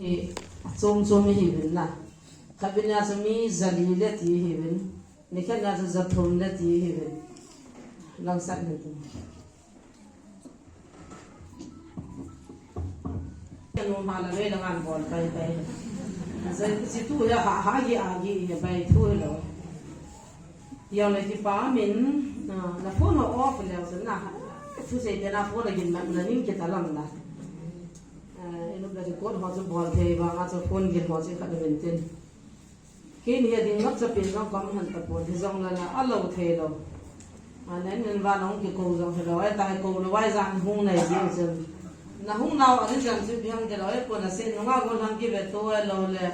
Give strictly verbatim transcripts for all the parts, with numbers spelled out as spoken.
Hi, chom chom hi vin na. Khabin a chu mi zali le ti hi vin. Ni khen a chu zathum le ti hi vin. Langsat ni tu. Kanu ma la le la ngan bol pai pai. Zai si tu ya ha ha gi a gi ya pai thu lo. Yau le ki pa min, na, na phone ho off le so na. Thu sei te na phone le gin ma na ning ke ta lam na. Eh, inu bla record ho chu bol thei vang a chu phone gin ho chu khat vin tin. Kei ni a ding ngap cha pin jong kam han ta pon, hi jong la la a lo thei lo. A nen nen va nong ki ko jong hi lo, ai ta ko lo, ai jan hung nei ji u chen. Na hung nau a ni jan chu bi hang de lo, e ko na se nung a go hang ki ve to e lo le.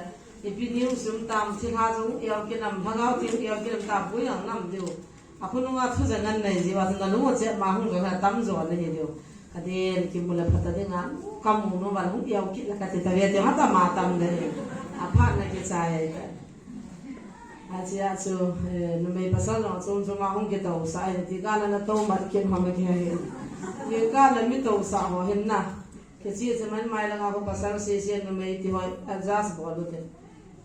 Ipi niu sum tam thi ha jong iau ki nam, hang au ti iau ki nam ta bu yang nam diu. A khununga thu ja ngan nei ji, va na lu che ma hung ga tam jo na hi diu. Ka den ki mu le phat ta ding a, ka mu nu va hung iau ki la ka ti ta ve ti ha ta ma tam de. A phat na ki chai ai ta. A chi a chu, eh, numei pasal jong chom chom a hung ki to sa ai ti ka na na to ma ki ma ma ki ha hi. Ni ka na mi to sa ho hin na. Ki chi chi man mai la nga ko pasal si si numei ti ho adjust bol u te.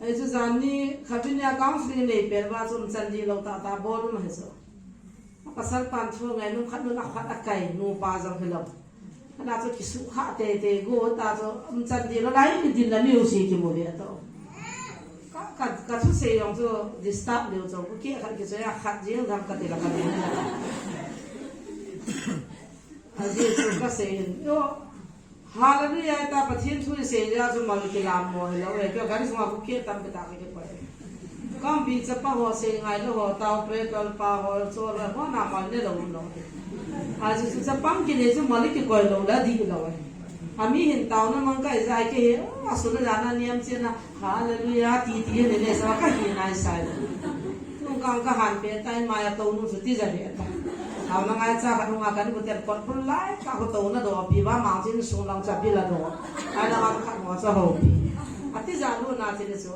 Ai chu jan ni khabin a counseling nei per va chu um chan di lo ta ta bol ma he so. A pasal pan thu ngai nung khat nun a khat a kai nu pa jong hi lo. Ana chu ki su kha te te go ta chu um chan di lo lai ni din la mi u si ki mu ve to. Ka, ka, ka thu sei jong chu disturb leo chu ku ke khat ki chu ya khat jing dam ka ti la ka ni. A ji chu ka sei hin. Yo, Hallelujah, ta Pathen thu i sei jeh a chu mal kilam mo hi lo e. Kei gari sunga khu kei tam pe ta kei koi. Kam bi chapang ho sei ngai lo ho, tao pre tol pa ho, cho lo ho na mal ne lo lo. A chu chu chapang kinei chu mal kikoi lo la di lo e. A mi hin taona mang kai jai kei hi, a sun a jana niam chena. Hallelujah, ti ti ne ne sa ka hi nai sai. Nung kang ka han pe tai mai a to nu chu ti ja be ta. Taona ngai cha ka nunga kan bu ter kot bul lai ka ko to na do pi ba mang chin sung lang cha bi la do. Ai la ka khat mo cha ho pi. A ti ja lu na ti ne chu.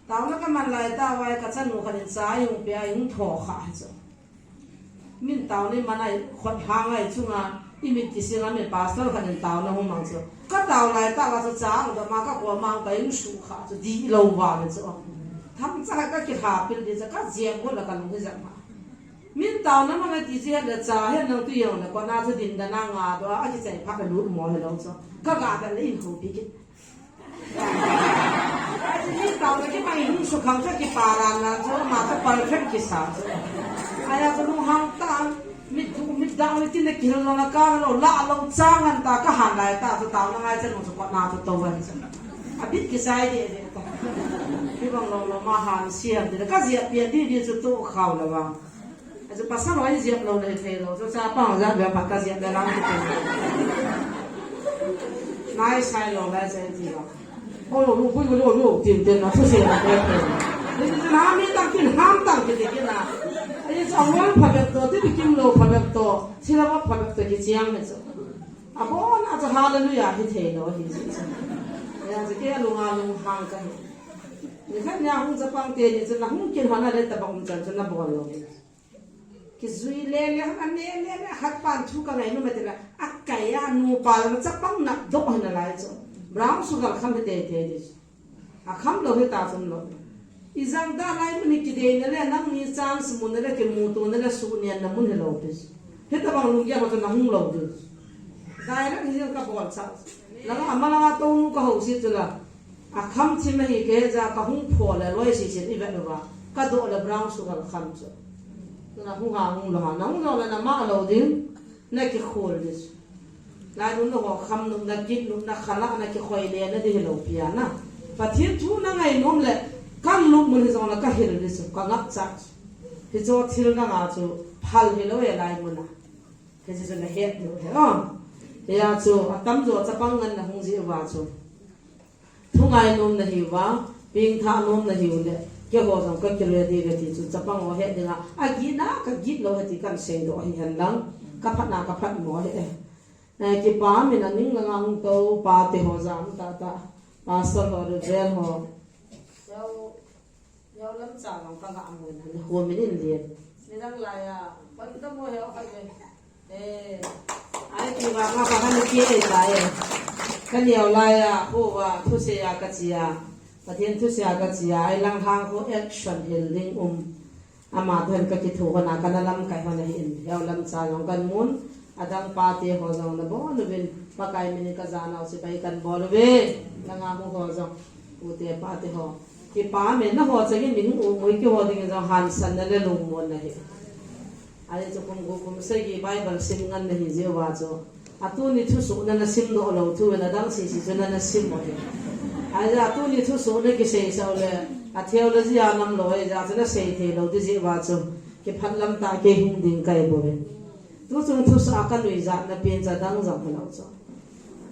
Taona ka man lai ta wai ka cha nu khat in cha yung pe a yung tho kha chu. Min taona man ai khot hang ai chunga i mit ti singa min pastor khat in taona hung mang chu. Ka tao lai ta wa chu cha ang da ma ka ko mang ka in su kha chu di lo wa min chu. Tham cha ka ki ha pil di cha ka jia ko la ka lung hi ja ma. Min taona man ai ti ji ha le cha he nang tu yong le ko na chu din da na nga do a ki chai pha ka lut mo he lo chu. Ka ga da le in ko pi ki. Ni tao na ki mai hung su khang cha ki para na chu ma cha perfect ki sa chu. Aya chu lung hang ta, mi du, mi da, mi tin de ki lo na ka lo la lo cha ngan ta ka han lai ta chu tao na ngai cha lung chu ko na chu to wan chu. A bit ki sai de de ta. Ki bang lo lo ma han siam de ka jia pia di di chu to khau la bang. Achu pasal hoi jep lou le thei lou. Chu chapang jep le phat ka jep le lang ti. Nai sai lou le sai ti ba. O lo lu pui lo lu tin tin na thu se na pe pe. Ni ti na mi tang kin ham tang ki ti kin na. Ai cha wal pha bep to ti bi kim lo pha bep to. Sila wa pha bep to ki chiang ne chu. A bon a chu hallelujah hi thei lou hi chi chu. Ya chu ke lung a lung hang ka hi. Ni khat nia hung chapang te ni chu na hung kin hana le ta bang um chan chu na bol lou. Kijui le le, a ne le le, khat pan thu ka ngai nu ma te la, a kai a nu pa la chapang na do hina lai chu. Brown sugar kham he te te di. A kham lo he ta chun lo. I jang da lai mun ni ki dei na le, nang ni chance mun na le, ki mu tu na le, su nian na mun he lo pe. He ta bang lu ya ma chu na hung lo di. Direct hi jeng ka bol cha. Langa ama langa to nu ka ho si chu la. A kham thim ahi ke ja ka hung pho le loi si sin i vet uva. Ka do le brown sugar kham chu. Na hung ha hung lo ha. Na hung lo le na ma lo ding. Na ki khol dis. Lai dun ho kham nu na kit nu na khala na ki khoi le na di lo pia na. Pathen thu na ngai nom le. Kan lu mun hi jong na ka hil dis ka ngap cha. Hi cho thil na nga chu phal hi lo e lai mun na. Hiche chu na het diu ahi. Hia chu atam jo chapang ngan na hung ji uva chu. Thu ngai nom na hiuva, pengthah nom na hiu le, keiho jong ka ki ready ve ti chu chapang ho het dinga, agih na ka gih lou ahi ti kan seidoh ahi hen lang, ka phat na ka phat mo ahi e. Eh, kipa min a ning langa hung tou, pa te ho jong tah tah, pastor ho, reverend ho. Yau lam cha long ka ga mo na ni ho min in lian. Ni dang lai a, pan ta mo he o khat ve. Eh, Ai, ti vang a, pa han ki ei ta e. Ka neo lai a, khu va, thusei a ka chi a. Pathian thusei a ka chi a, ai lang hang khu action hil ding um. Ama toh hin ka kithu hon a, ka na lamkai hon ahi in. Heo lam cha jong kan mun, adang pa te ho jong na bol uvin, Pakai min in ka ja nau chibai kan bol uve. Nanga hu ho jong, u te pa te ho. Kipa me na ho changin min u mui ki ho ding jong hansan na le lungmon na hi. Ahi chu kum gup kum sagi Bible sim ngen na hi jeh uva chu. A tuni thusoh na na sim doh lou thu na dang sisi chu na na sim mo hi. Ahi a tuni thusoh na kisei sau le a theology a nam lou ahi jeh chu na sei thei lou ti jeh uva chu. Kiphat lam tah kei hung ding kai bou ve. Tu chung thusoh a ka nuijat na pen cha dang jong lou chu.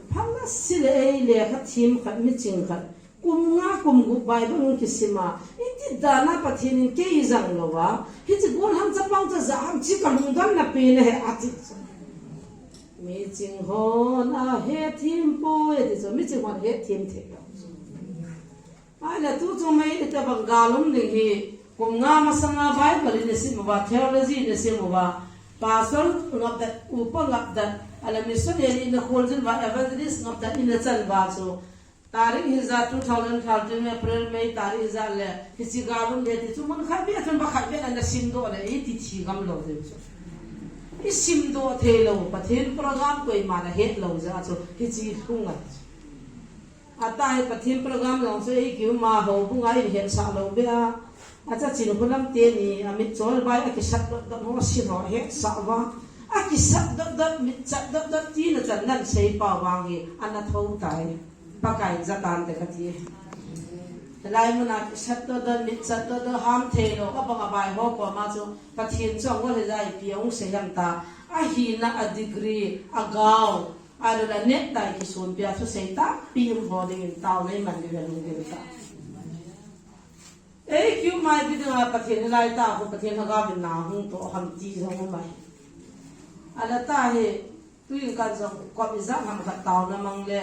Phat na si le ei le kha thim khat mi ching khat. Kum nga kum gup Bible hung kisim a, iti dan a Pathen in kei jang lou a, hiche golhang chapang cha ja ham chi ka lungdon na pen ahi ati chu. Mi ching hon a hethem poi ati chu, mi ching hon hethem thei lou. Ahile tu chu mai ita bang gal um ding hi, kum nga masang a Bible in na sim uva, theology in na sim uva, pastor ngap dat, upa ngap dat, ahile missionary in na kholjin uva, evangelist ngap dat in na chan uva chu, Tarik hijat two thousand thirteen April, May tarik hijat le, hiche gal um le ti chu mun khat beh a chun ba khat beh a na sim doh le, iti thi gam lou ding chu. I sim doh thei lou, Pathen program koima na het lou jeh a chu, hiche lhung a. Ata hi Pathen program jong chu ei kiu ma ho bu ngai het sah lou beh a. Acha chin khu lam te ni, a mit chol bai a kisat dot dot ho sin ho het sah uva. A kisat dot dot, mit chat dot dot ti na chan nan sei pa vang hi, ana tho tai. Pakai jatan te kati. Lai mun a kisat dot dot, mit chat dot dot, ham thei lou, ka bang a bai ho ko ma chu, Pathen chu angol hi jai pi ong sei ham ta. A hina a degree, a gao, a lo la net dai kisun pia chu sei ta, pi um ho ding in tao nei man ding a lung ding ta. Ei, kiu mai pi ding a Pathen hi lai ta, ko Pathen ha ga min na hung to ham ti jong mai. Ala ta hi, Tuin kan jong, kop ijat ham khat taona mang le,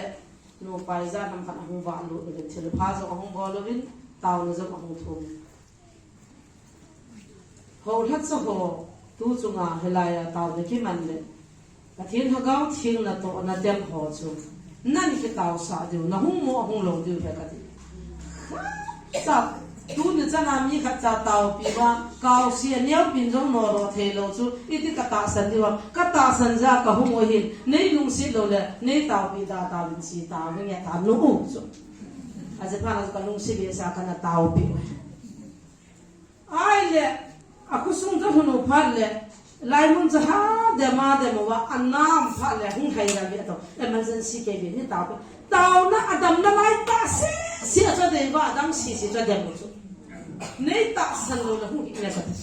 nupa ijat ham khat ahung vah lut uvin, thilpha jong ahung bol uvin, taona jong ahung thum. Hou lhacha ho, tu chunga hilai a taona kiman le, Pathen Lhagao Theng natoh nadem ho chu, nan kitaosah diu, nahung mo ahung lou diu ahi kati. Cha, tuni chana mi khat cha taopi uva, kaosi a neopin jong nolo thei lou chu, iti katahsan diu ham, katahsan jeh a kahung u ahin, nei lungset lou le, nei taopi da tauvin chi tao, nei nge ta nu u chu. Ajeh phat a chu kalungset behseh a kana taopi u ahi. Ahile, akhosung chu lhun u phat le, laimun chu hadem a dem uva, anam phat le, hung hai ra ve to, emergency kei ve ni tao. Taona adamna lai tah sese a chu adei uva, adang sese chu adem u chu. Nei tahsan lou le hung hi le kati.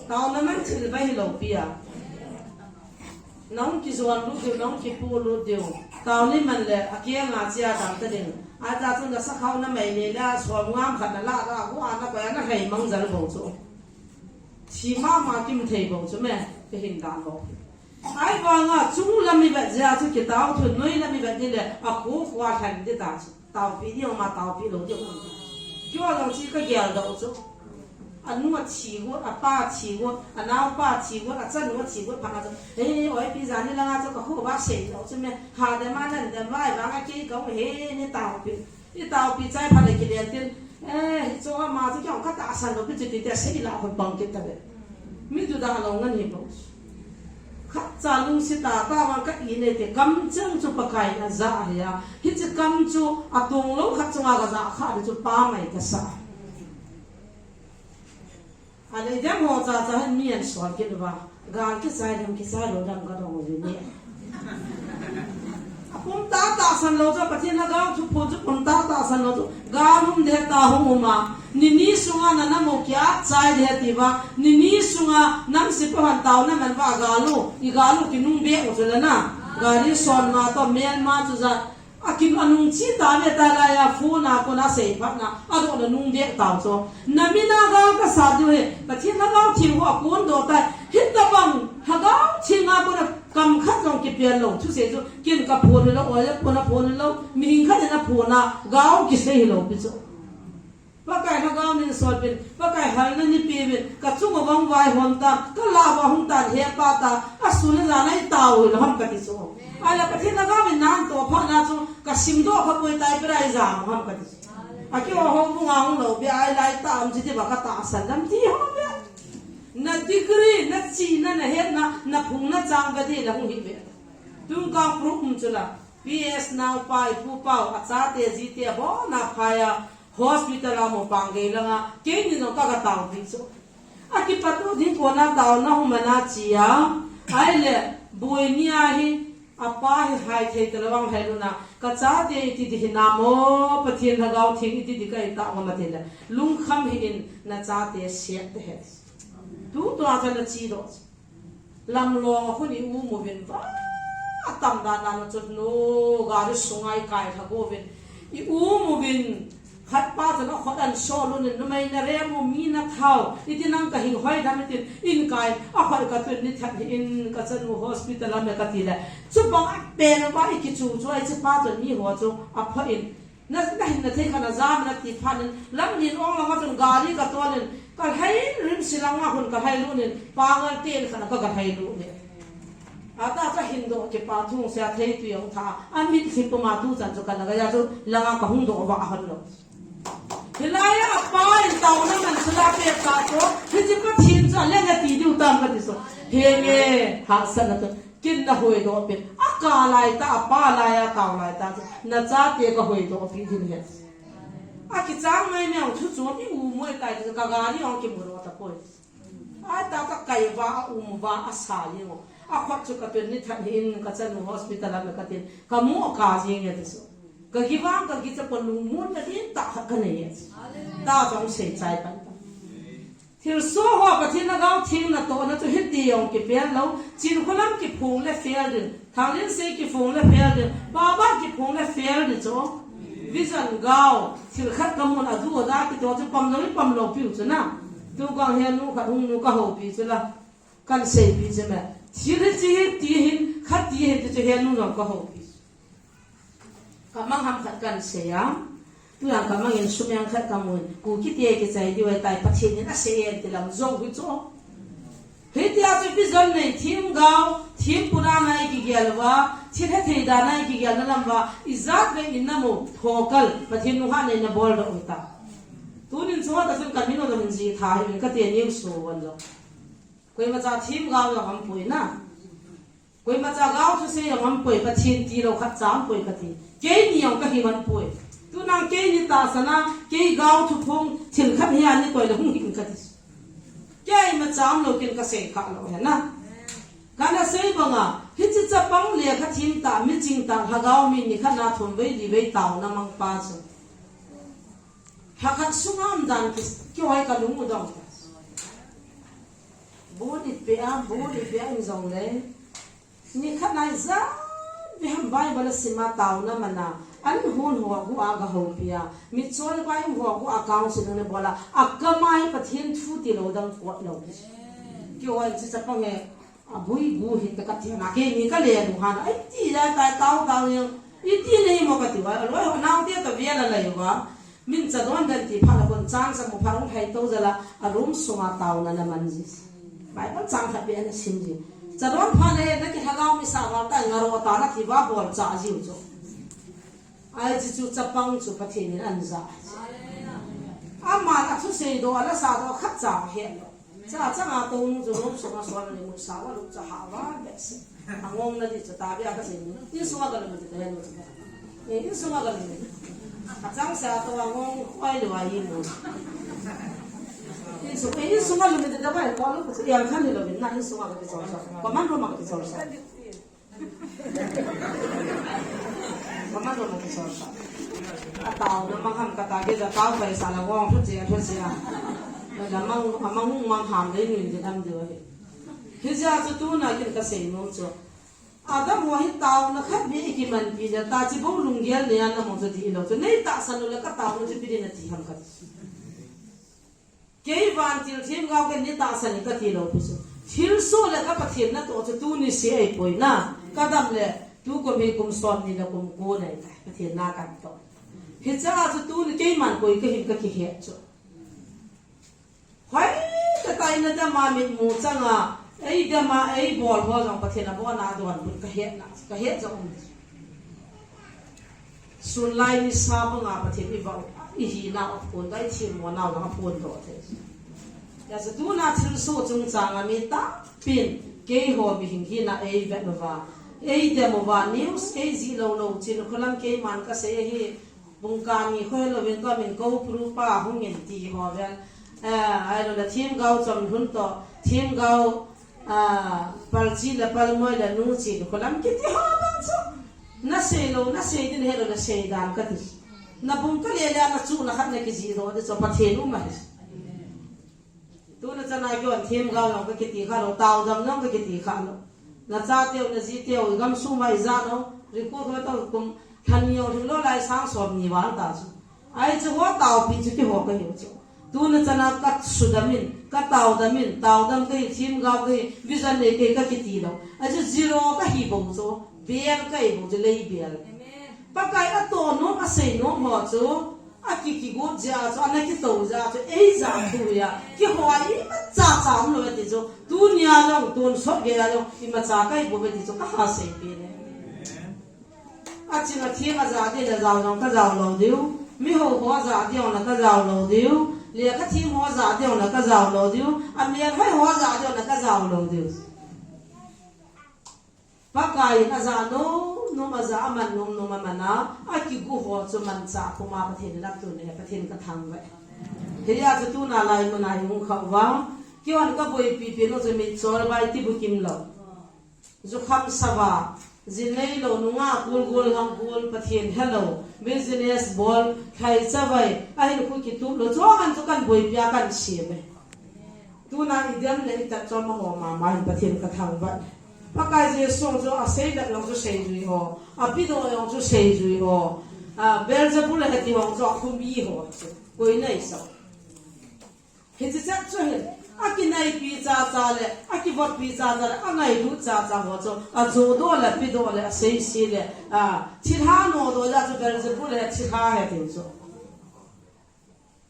Taona man thil bai hilou pi a. Nahung kijon lut diu, nahung kipu lut diu. Tao nei man le, akeng a chia dam ta ding. Acha chun na sakhao na mai le la, som ngam khat na la la, hu a na koi a na hei mang jal bou chu. Thi mama kim thei bou chu me, ka hin dan bou. Ahivanga, chung lam i vet jeh a chu kitao thun, noi lam i vet ni le, akhu khua lhan di ta chu. Taopi diu ma, taopi lou diu. Keiho jong chi ka gel doh chu. Anu athi got, apa athi got, anaopa athi got, achanu athi got, phat a chu. He, oi pi jani langa chu ka kho ba sei lou chu me. Hadem a nan dem vai vang a kei ka um he ni taopi. I taopi chai phat le kilen tin. Eh, hicho ama chu kei ka tahsan lou pi chu ti te sei la hoi bang kit ta ve. Mi tu da lou ngan hi bou. Khatcha lungset a, tavang ka i nei te, kamcheng chu Pakai in aja ahi a. Hiche kam chu atong lou khat chunga kaja kha di chu pa mai kasa. Alei dem ho cha cha hin mi an sol kit uva. Gal kichai dem kichai lou dem kadong uve ni. Apum tah tahsan lou chu, Pathen Lhagao thuphon chu pum tah tahsan lou chu. Gal um de ta hung um a. Ni ni sunga na nam u kia chai de ti uva. Ni ni sunga nam sipa han taona man uva gal u. I gal u kinung beh u chu le na. Gari son ma to mel ma chu ja. Akin anung chi ta ve ta lai a phone a kona sei phat na. Adoh na nung beh tau chu. Na min a gal kasa diu hi. Pathen Lhagao Theng u akon doh tai. Hitabang Lhagao Theng a kona Kam khat jong kipel lou, thusei chu, ken ka phone lou, oi, phone a phone lou, mihing khat in aphone a, gal kisei hilou pi chu. Pakai Lhagao min solpin, Pakai halna nei peuvin, kachunga vang vaihom tan, kalah uva hung tan hepa ta, asun le jan a itao hilou ham kati chu. Ahile Pathen Lhagao min natoh phat na chu, kasimdoh khapoi tai pera ijam ham kati chu. Akiho houbung a hung lou beh a ilai tah am chu tia katahsan dam ti ho beh. Na degree, na chihna, na hetna, na phung na chang ve ding la hung hi ve. Tun ka proof um chu la. P S naopa, ipu pau, achate jite abon a phai a, hospital a mu pang gei langa, keini jong ka, kataopi chu. Akipat u ding kona taona hung mana chia, ahile, boi ni a hi, apa hi hai thei talou vang hai luna, kachate iti di hinam o, Pathen Lhagao Theng iti di ka itao ngam a tile, lungkham hih in nachate sep tehe. Tutua chu nachi doh. Lamlong a khun i um uvin va, atam dan dan a chun nu, gari sunga ikai lha uvin. I um uvin, khat pa chun akhut ahin sol un in, numei narem u, mi nathao, iti nang kahing hoi dam itin, in kai, akhut katun ni that hih in kachanu hospital a me kati le. Chubang a pen uva ikichu chu a, hiche pa chun mi ho chu aphoh in, Na, nahin na thei khat najam nati phat in, lamlen ong lama chun gari katol in, kalhai rim silang a khun kalhai lut in, pangal ten khat a ka, kalhai lut in. Ata kahin doh kipa thung sia thei tui ong tha, amit lhi puma tuchan chu kana gaya chu langa kahung doh va hon lou. Hilai a apa in taona man chu la peh ta chu, hiche Pathen chu alenga ti diu tam kati chu. Henge, hahsatna chu. Kin na hoidoh pin, aka lai ta, apa lai a, tao lai ta, nachate ka hoidoh pi ding ahi. Akichang mai mei thu chu mi u moi tai, ka gari ong kimu doh tapoi. Ata kakai uva, aum uva, asa jeng u. Akhut chu katun ni that hih in kachanu hospital a me katin, kamu aka jeng e ti chu. Kagivang kagicha pon lungmonna ding tah khat kanei e. Tah jong seichai pan pan. Thilsoh ho Pathen Lhagao Theng natohna chu hiti jong kipel lou, Chinkholam kiphong le fail ding, Thanglense kiphong le fail ding, Baba kiphong le fail ding chu. Vision gao, thil khat kamun adu ada kitoh chu pamlou, pamlou piu chu na. Tugang henu khat hung nu kahoupi chu la. Kahin seipi chu me. Thil hiche hi ti hin, khat ti hin ti chu henu jong kahoupi. Kamang ham khat kahin sei a. Tujan kamang in sum jang khat kamun. Kukite kichai diu ahitai, Pathen in asei e ti lam jong hi chu. Hitia chu vision nei, themgao, thempu dan a ikigel uva, thil hethei dan a ikigelna lam uva, ijat vei in namu, thokal, Pathen nunghat nei nabol doh u ta. Tunin chunga ta chun kamin u hin ji tha hi, kati a neu so von lou. Koimacha themgao jong aumpoi na. Koimacha gao thusei jong aumpoi, Pathen tilou khat cha aumpoi kati. Keini jong kahi man poi. Tunan keini tahsan a, kei gao thuphong thil khat hi ani koi le hung hih in kati. Kei imacha umlou kin kasei kha lou ahi na. Kana sei banga, hiche chapang lekha them tah, miching tah, lhagao min nikhat na thum vei li vei taona mang pa chu. Lhakhat sunga um dan ki, kihoi kalung u dong. Bol ipi a, bol ipi a in jong le. Nikhat na ijat vei ham Bible a sim a taona man a. An hon ho gu a gahoupi a. Michol vai ho gu a counsel na bol a. Akam a hi Pathen thu tilou dang kot lou. Kihoi chu chapang e. Abui gu hi ta kati na keini kale nu han. Ai ti la ta tao tao jeng. Iti nei mo kati uva. Aloi ho naote ta vela lai uva. Min chadon den ti phat a kon chang sa mu phat hung hai to jal a, a room sunga taona na man ji. Bible chang khat beh ana sim ji. Chadon phat le na kilhagao mi sa val ta ngaro ta na ti va bol cha jiu chu. Ai chi chu chapang chu Pathen in an ja. Ama a thusei doh, ala sa doh khat cha he lo. Cha changa tong chu room sunga sol ni mu sa va lu cha ha va behseh. Angong na di chu ta bia kasei ni. Insunga kalum ti ta nu chu. Eh, insunga kalum. Achang sa to angong khoi le wa yi mu. Insung, eh, insunga lum ti ta ba ko lu chu yang khan ni lo na insunga ka ti so so. Ko man ro ma ka ti so so. Mama lo na kisol sa. Atao na mang ham kata ke ja tao pai sa la wong thu chia thu chia. Na mang mang mang ham le ni ni am de wa he. Hijeh a chu tuna kin kasei nom chu. Adam ho hi taona khat beh ikimanpi le ta chi bou lunggel nei a na mo chu ti lou chu. Nei tahsan u le ka taona chu ipi din ati ham kati. Kei vantil themgao ken nei tahsan in kati lou pi chu. Thilsoh le ka Pathen natoh chu tuni se ahipoi na. Kadam le tukum hi kum som ni le kum ko nei tai. Pathen na katoh. Hiche a chu tuni keiman koi kahin kakihet chu. Hoitah tah in adem a mitmu chang a, eidem a, eibol ho jong Pathen abon a adon bou kahetna, kahet jong um. Sunlai nisa banga Pathen ivah u, ihina u aphondoh, ithemmo nau jong aphondoh thei. Hijeh a chu tuna thilsoh chungchang a mi tampin, keiho mihem hina eivet uva, eidem uva, news eijih lou lou, Chinkholam keiman kasei ahi, Bungkani kho hilouvin kamin Koupru pa hungin ti ho ven. Eh, ahilou le themgao chom lhun toh, themgao, ah, palchi le palmoi le nu Chinkholam kiti ho bang chu. Nasei lou, nasei din helou le seidan kati. Nabung kale le nachuhna khat nakijih doh ding chu Pathen um ahi. Tuna chana keiho themgao jong kakiti khalou, taodam jong kakiti khalou. Nachateu, najiteu, igamsung uva ijat u, recruit ho toh kum lhani jong lhinglou lai sang somni val ta chu. Ahi chu ho taopi chu keiho kahiu chu. Tuna chana kasudam in, kataodam in, taodam kahi, themgao kahi, vision nei kahi kakiti lou. Ahi chu zero kahi bou chu, bel kahi bou chu, lei bel. Pakai atoh nom, asei nom ho chu, aki, kigot jeh a chu, ana kitou jeh a chu, eija thu hi a, keiho a imacha cha umlou e ti chu, tunia jong, tonsot geiya jong, imacha kahi bouve ti chu, kaha seipeh e. Aching athem aja ding le jao jong kajao lou diu, miho ho aja ding jong le kajao lou diu, lekha them ho aja ding jong le kajao lou diu, amelhoi ho aja ding jong le kajao lou diu. Pakai in aja nom nom, aja aman nom nom aman a, akigo ho chu manchah puma Pathen lamtun ahi, Pathen kathangvah e. Hijeh a chu tuna lai muna ihung khah uva, keihon kaboipi pen u chu mitchol vai ti bukim lou. Jukham sava, ji neilou, nungah kul, gollhang kul, Pathen helou, business bol, lhaicha vai, ahinkho kitup lou, chuan chu kaboipi a kasem e. Tuna idem le itat chu amaho mama hin Pathen kathangvah e. Pakai Jesu chu aseilet jong chu seijui ho, apedoh jong chu seijui ho, a, Beelzebul heti jong chu akhumi ho chu, koi nahisah. Hiche chet chu hin, akinaipi chacha le, akivotpi chacha le, angailut chacha ho chu, ajohdoh le, pedoh le, aseise le, a, thilha nodoh jeh a chu Beelzebul le thilha ahi tiu chu.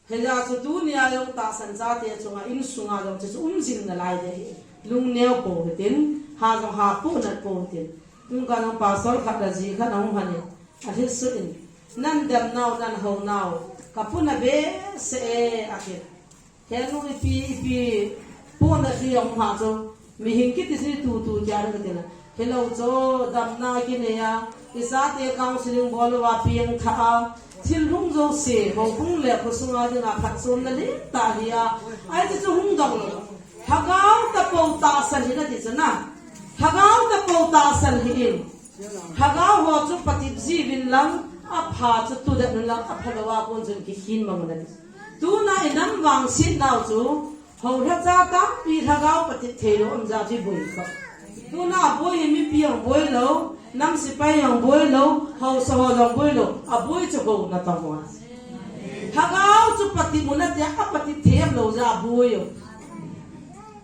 Hijeh a chu tunia jong tahsan chate chunga insunga jong chu umjing nalai ding ahi. Lungneo pou hitin, ha jong ha pohnat pou hitin. Tun ka jong pastor khat le ji khat ahung lhon in, alhitsuh in, nan demnau, nan hounau, kapuna behseh e, ati. Henu ipi, ipi, pohnat hi ahung ha chu, mihem kiti chu itutu kei a kati na. Hilou chu, damna kinei a, ichate counseling bol uva pengthah a, thil lhung jouse, houbung le khosunga dinga phatchomna lentah ahi a, ahi chu hung dong lou. Lhagao tapou tahsan hih in ati chu na. Lhagao tapou tahsan hih in. Lhagao ho chu patep jiuvin lang, apha chu tudet un lang, aphalou a kon chun kikhin mang un ati. Tuna inam vangsetnau chu, Hou lhacha tampi lhagao patep theilou um jeh a chu boi kha. Tuna aboi hi mipi jong boi lou, nam sepai jong boi lou, haosa ho jong boi lou, aboi chu houna tah ho. Lhagao chu patep u nate, apatep thei lou jeh a aboi u.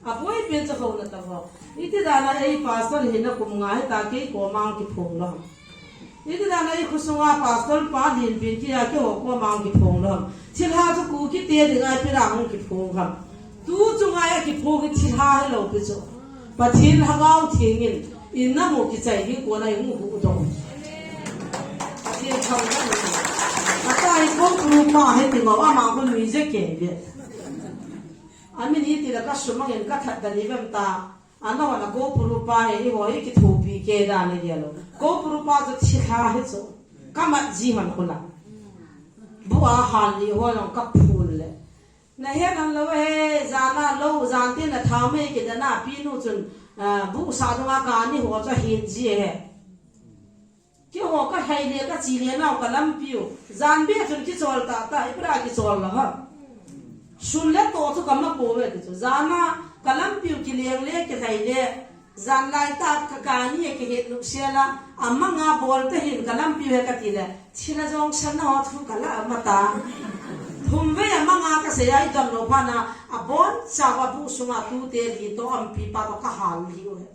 Aboi pen chu houna tah ho. Iti dan a ei pastor hina kum nga hita kei koma kiphong lou. Iti dan a i khosunga pastor pa lhin pin kia keiho koma hung kiphong lou ham. Thilha chu Kuki te dinga ipi dinga hung kiphong ham. Tu chunga akiphong hi thilha hilou pi chu. Pathen Lhagao Theng in, inam u kichai ding kona ihung huhdoh. Pathen thangvah in. Ata hi Koupru pa hi ti ngou ama hun mi je kei ve. Amin iti la kasumang in kathat da ni vem ta. Ano na Koupru pa hi, eiho hi kithopi kei dan ahi lou. Koupru pa chu thilha hi chu. Kamat ji man khula. Bu a hal ni ho jong kaphul le. Nahet hon lou he, jan a lou, jan tin a tha mei kidana pinu chun, ah, bu sa dunga kani ho chu hin ji he. Keiho kalhai le kache le nau kalampiu. Jan beh chun kichol tah tah, ipi dia kichol lou ham. Sun le to chu kama pouve ti chu. Jan a kalampiu kileng le kilhai le. Jan lai tah kakani a kihet nu sela. Amanga bol tahin kalampiu he kati le. Thilha jong sanna ho thu kala ama ta. Thum vei amanga kasei a idam lou phat na. Aboncha a bu sunga tute li to ampi pa to kahal liu he.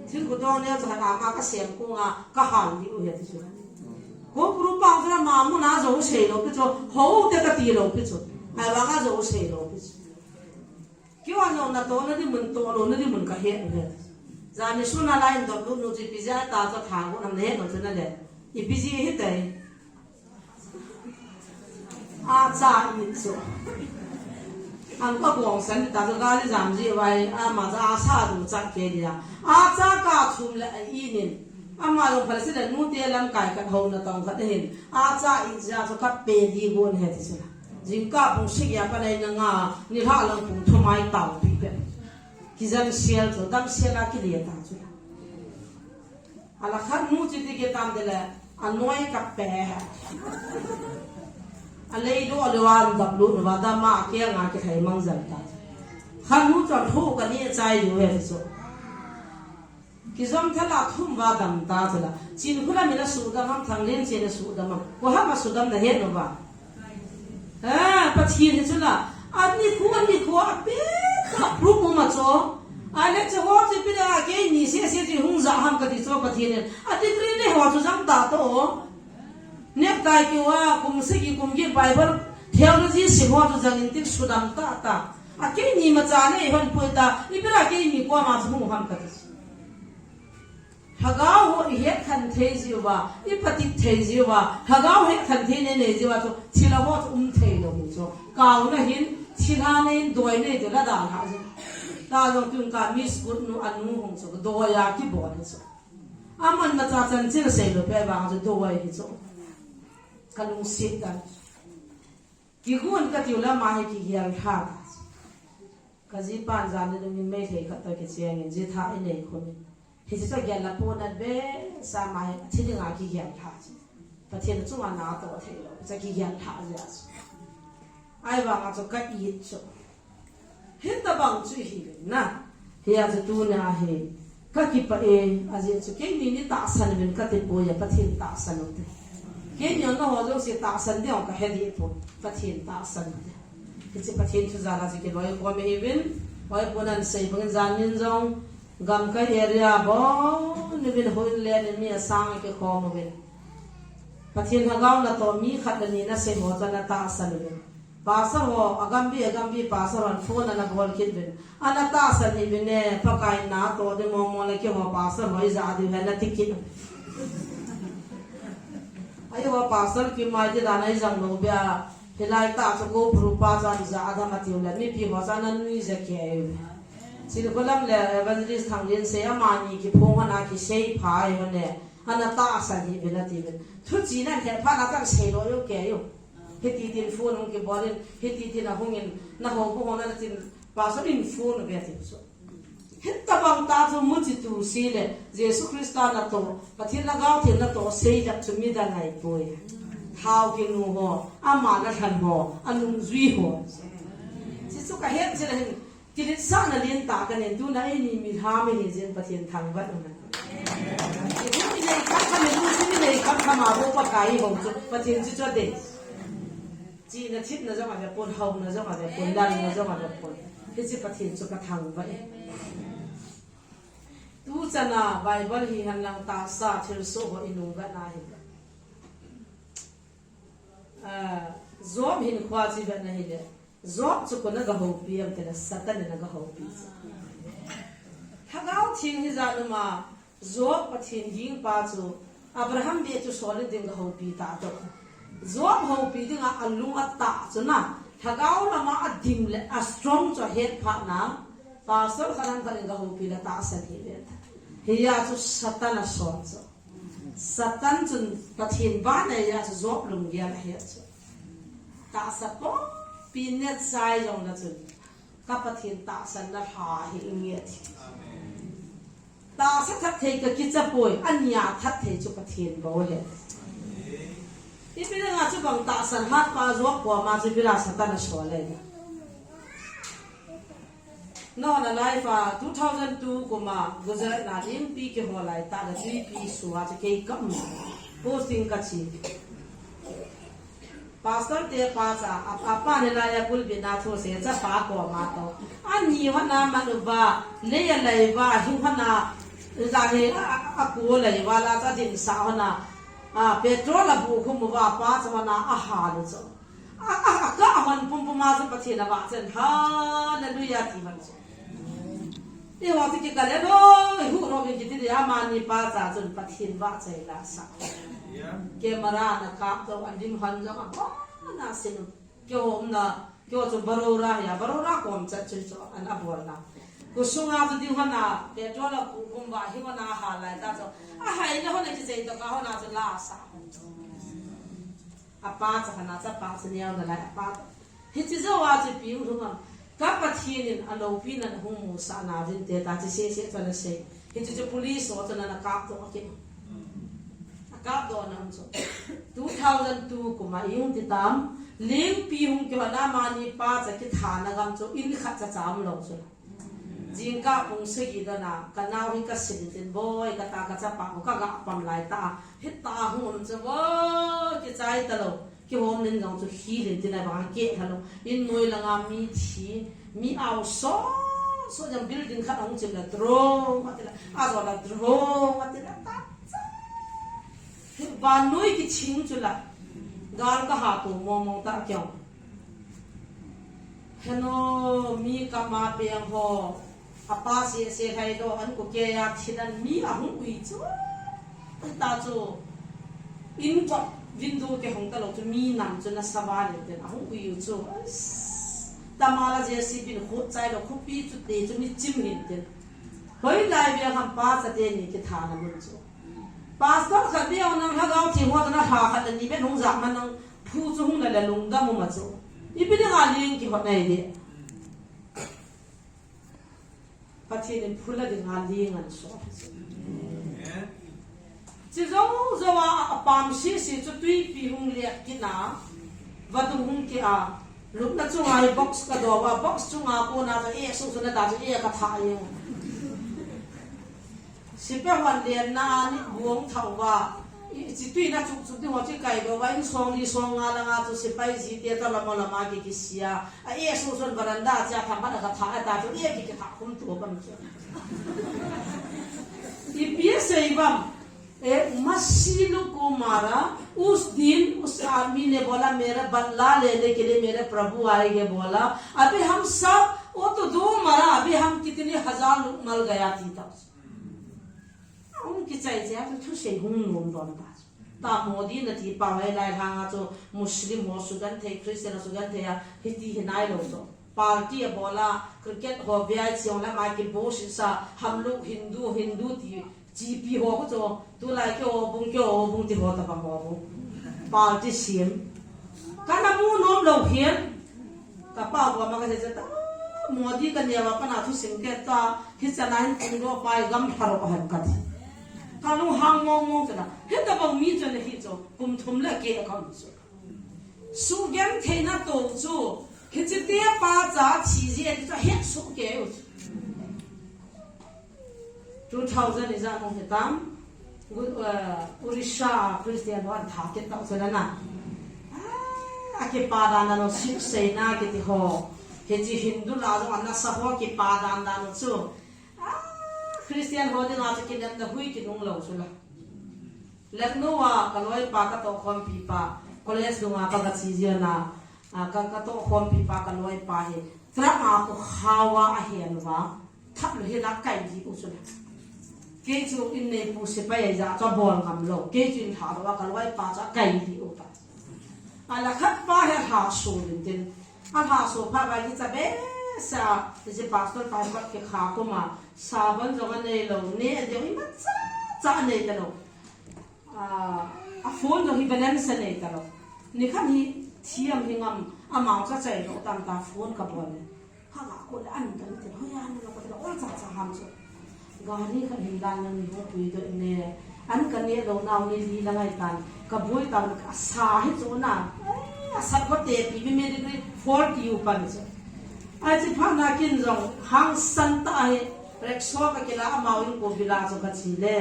Thil kudong neo cha ama kasem kong a kahal liu he ti chu. Ko puru pang chu ama mun a jou sei lou pi chu, ho te kati lou pi chu. Ahivang a jou sei lou pi chu. Keiho jong natoh na di mun, toh lou na di mun kahe uve. Jani sun a lai in dop lut nu chu ipi jeh a ta chu tha gu nam nahe lou chu nale. Ipi jeh hitai. Acha it chu. An ka bong san ta chu gali jam ji vai, ama cha asa du cha ke dia. Acha ka chum le a inin. Ama jong phal si le nu te lamkai khat ho natong khat hin. Acha it jeh chu ka pe di gon he ti chu. Jingkah pung sagi a ka nei na nga, nilhah lang pung thum a i tao pi pen. Kijam sel chu, dam sel a kile ta chu. Ala khat nu chu ti ke tam de le, anoi ka pe. A lei do le wan dap lu nu va dam a ke nga ke thai mang jam ta. Khat nu chu thu ka ni chai lu he chu. Kijom thala thum va dam ta chu la. Chin khula mi la su dam ham thang len chin la su dam ham. Ko ha ma su dam na he nu va. Ha, Pathen hi chu la. Ani khu, ani khu, a pe ta pru mu ma cho. A le che ho che pi da ke ni se se ti hung ja ham ka ti cho Pathen. A ti kri le ho chu jang ta to. Nek tai ki wa kum se ki kum ki Bible theology si ho chu jang in ti su dam ta ta. A ke ni ma cha le hon pu ta. I pi ra ke ni ko ma chu hung ham ka ti. Lhagao ho i het khan thei jiu va, i patit thei jiu va, lhagao het khan thei nei nei jiu va chu, thilha ho chu um thei lou hi chu. Kauna hin, thilha nei in doi nei te la da lha jiu. Ta jong tun ka Miss Good nu anu hung chu, doi a kibol hi chu. Aman ma cha chan chil sei lou pe vang chu doi hi chu. Ka lungset dan. Kigun ka tiu la ma hi kigel lha ta. Ka jipan jan le dungin Meitei khat toh kichengin, jitha i nei khun in. Hiche toh gel la pon at be, sa ma hi, thi dinga kigel lha chu. Pathen chunga natoh thei lou, cha kigel lha jeh a chu. Ahivanga chu ka it chu. Hitabang chu hi na. Hia chu tuna hi. Ka kipah e, ajeh chu keini ni tahsan uvin kati poi, Pathen tahsan u te. Keini jong nangho jouse tahsan ding jong kahe deh poi, Pathen tahsan u te. Hiche Pathen thu jal a chu kiloikhom ihiuvin, loikhom nan sei bangin jan nin jong, gamkai area bon uvin houin len in mi asang a kikhom uvin. Pathen lhagao natoh mi khat le ni nasei ho chu natahsan uvin. Pastor ho, agam bi, agam bi, pastor hon phone ana bol kit uvin. Ana tahsan hih uvin e, Pakai in natoh ding momo le keiho pastor ho ija diu ahi nati kit uvin. Eiho pastor kim mai ti dan a ijang lou bia, hilai tah chu ko puru pa chu ija adam atiu le, mipi ho chu ana nuija kei uvin. Chilkholam le Evangelist Thanglensei amani kiphong hon a kisei pha ahi hon e, ana tahsan hih uvin ati uvin. Thuchih nan he phat na kan sei lou u kei u. Hiti tin phone hung kibol in, hiti tin ahung in, na ho ko ho na tin, pastor in phone ve tin so. Hitabang tah chu muchi tu si le, Jesu Christa natoh, Pathen lhagao theng natoh, sei dap chu midang ahi poi. Thao kinu ho, ama na lhan ho, anungjui ho. Chuchu ka het jeh a hin, Kiletsahna lentah kanei, tuna eini mi lham ihi jeh in Pathen thangvah in. Ilung inei khamkham, ilungthim inei khamkham a bou Pakai ho chu, Pathen chu chu adei. Chihna thepna jong ave pon, haona jong ave pon, lalna jong ave pon. Hiche Pathen chu kathangvah e. Tuchan a Bible hihen lang tahsa thilsoh ho inung vetna hi. Ah, Job hinkho chu ivet na hile. Job chu koin aga houpi em tile Satan in aga houpi chu. Lhagao Theng hijat um a Job Pathen gingpa chu Abraham beh chu sol ding aga houpi tah toh. Job houpi dinga alung atah chu na, lhagao lama adim le a strong chu ahet phat na, pastor khat ham khat in aga houpi le tahsan hih ve ta. Hia chu Satan asol chu. Satan chun Pathen vannei a chu Job lunggel ahet chu. Tahsa pompi netsah jong le chun, ka Pathen tahsanna lha hi inge ti. Tahsa that thei kakicha poi, ania that thei chu Pathen bou ahi. Ipi dinga chu bang tahsan hat pa Job koma chu bila Satan asol le. Nangho na life a two thousand two kum a Gujarat na inpi kihol lai tah le twipi sua chu kei ka um. Posting kache. Pastor te pa cha, a, apa ni lai a pulpit a thu sei chapa koma toh. Ani hon a man uva, lei a lei uva, hing hon a, ja he a, a, a ko lei uva la cha din sa hon a. A, petrol abuh khum uva, apa chu hon a, ahal u chu. A, a, akah hon pumpum a chu Pathen avahchoi in, Hallelujah, ti hon chu. Eiho chu kikah le, Loi, hu ro, kiti le, amani pa cha chun Pathen vahchoi la sa. Camera ana kapdoh, alim hon jong abon a sin u. Kihomna, keiho chu Baroda hi a, Baroda kom chat chu chu ana bolna. Khosunga chu ding hon a, petrol abuh khum uva, hi hon a ahal lai tah chu. Ahai le hon a kichei toh ka hon a chu la sa hon chu. Apa cha khat a chapa chu neo nalai, apa. Hiche jou a chu ipi hung lhung am. Ka Pathen in aloupina ahung musah nauvin te ta chu sese chu ana sei. Hiche chu police ho chun ana kapdoh kit. Akapdoh na chu. Two thousand two kum a i hung ti tam. Lengpi hung kihon a, amani pa cha kithana gam chu in khat cha cha umlou chu. Jingkah pung sagi don a, ka nao hi ka sim tin, Boi, ka ta ka chapa ho ka ga pam lai ta. Hita hung um chu, Boi, kichai talou. Kihom nin jong chu khel in tin, abang a keh lhalou. In noi langa mi thi, mi ao so, so jong building khat ahung chim la, drong, ati la, ajo la, drong, ati la, ta cha. Vannoi kiching chu la. Gal ka ha to mong mong ta keu. Heno, mi kama peng ho, apa sese lhai doh, an ko kei a thin an mi ahung ui chu. Anta chu, in kot window kihong talou chu, mi nam chu nasa val in tin ahung ui u chu. Ais, tama la J C B in khut chai lou, khopi chu te chu mi chim hin tin. Hoilai veng ham pa chate ni kithana mun chu. Pastor khat veu nang Lhagao Theng ho nalha khat le ni vet hung jah man nang phu chu hung la le lungdam um a chu. Ipi dinga ling kihot nai di. Pathen in phu la dinga ling an so. Chi jou jou a, apam sisi chu tuipi hung liat kit na. Vadung hung ki a. Lupna chunga hi box ka do a, box chunga kona chu e su su na ta chu e ka tha e. Sipai hon lenna a ni buang thau va. I, chi tui na chuk chuk ding ho chi kai do va, in song li song nga langa chu sipai ji te ta lama lama ki kisia. A e su sun veranda cha tham ba na ka tha ta chu e ki ki tha khum tu bam chu. Ipi sei bam. ए, मसीह लोग को मारा, उस दिन उस आदमी ने बोला, मेरा बदला लेने के लिए मेरे प्रभु आएंगे बोला। अभी हम सब, वो तो दो मरा, अभी हम कितने हजार लोग मर गया थी तब। Hung kichai chai a chu thusei hung nom don ta. Ta Modi nati pa hoilai lhanga chu Muslim ho sugenthei, Christian ho sugenthei a, hiti hi nailou chu. Party abol a, cricket ho V I C ho la mai ki bo si sa, हम लोग हिंदू, Hindu ti, G P ho ko chu, tulai keiho bung, keiho bung ti ho tabang ho bung. Party sem. Kana mu nom lou hin. Ka pa ko ma ka se ta, Modi ka neo a pat na thusim ke ta, hichana hin kum do pai gam tharo ka hem ka ti. Ka lunghang mong mong ta na. Hitabang mi chu na hi chu, kum thum le ke ka um chu. Sugenthei na to chu, hiche te pa cha thi ji a ti chu, het su ke u chu. Two thousand ijat nung hitam, Gu-, eh, Odisha Christian ho an tha kit tau chu la na. Ah, akipa dan dan u Shiv Sena kiti ho. Hiche Hindu la jong ana sa ho kipa dan dan u chu. Ah, Christian ho dinga chu kinepna hui kinung lou chu la. Lucknow a ka loipa ka tohkhompi pa, college dunga ka ga chi jia na, ah, ka, ka tohkhompi pa ka loipa hi, truck a khu khawa ahen uva. Thap lou hi la kai ji u chu la. Kei chu in neipu sepai a ja chu bol ngam lou. Kei chu in lha lou a ka loipa chu akai ji u ta. A la khat pa hi alha so lin tin. Alha so pha ba hi cha be sa, ti ji pastor pa hi pat ki kha ko ma. Sabon jong anei lou. Ne a deu ima cha cha anei ta lou. A, a phone jong hi balance anei ta lou. Nikhat hi thiam hi ngam, amau cha chai lou tam ta phone ka bol le. Ha ga ko le an kan te, hoi an lo ka te, oi cha cha ham chu. Gari khat hin dan lang ni ho pui do ne. An ka ne lou nau ni li la ngai tan. Ka boi tan ka sa hi chu na. Ai, a sat ko te pi mi me degree forty u pan chu. Ai chi pha na kin jong hang san ta hi. Rickshaw ka kila amau in ko bila chu ka chi le.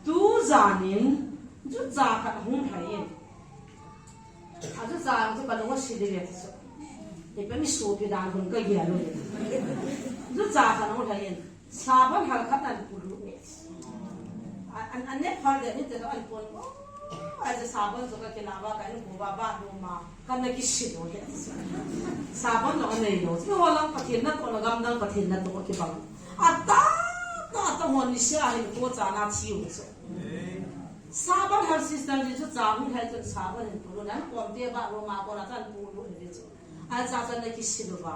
Tu janin, jucha khat hung lhai in. A jucha chu ka lung a si ding e ti chu. Ipi mi sopi dan hun ka gel lou. Jucha khat hung lhai in. Sabon hal khat an pulu e. A, an, an ne phal de ni te an pon. Ahi, sabon chu ka kila ba, ka in ko ba, ba no ma, ka na kisil lou he. Sabon no ka nei lou. Chu ho lang Pathen natoh, na gam dang Pathen natoh kibang. Ata, ta, ta hon ni sia hin ko cha na thiu chu. Sabon hal sister ni chu cha hung hal chun sabon hin pulu nan kom te ba no ma ko na tan pulu ni chu. Ahi, cha cha na kisil lou ba.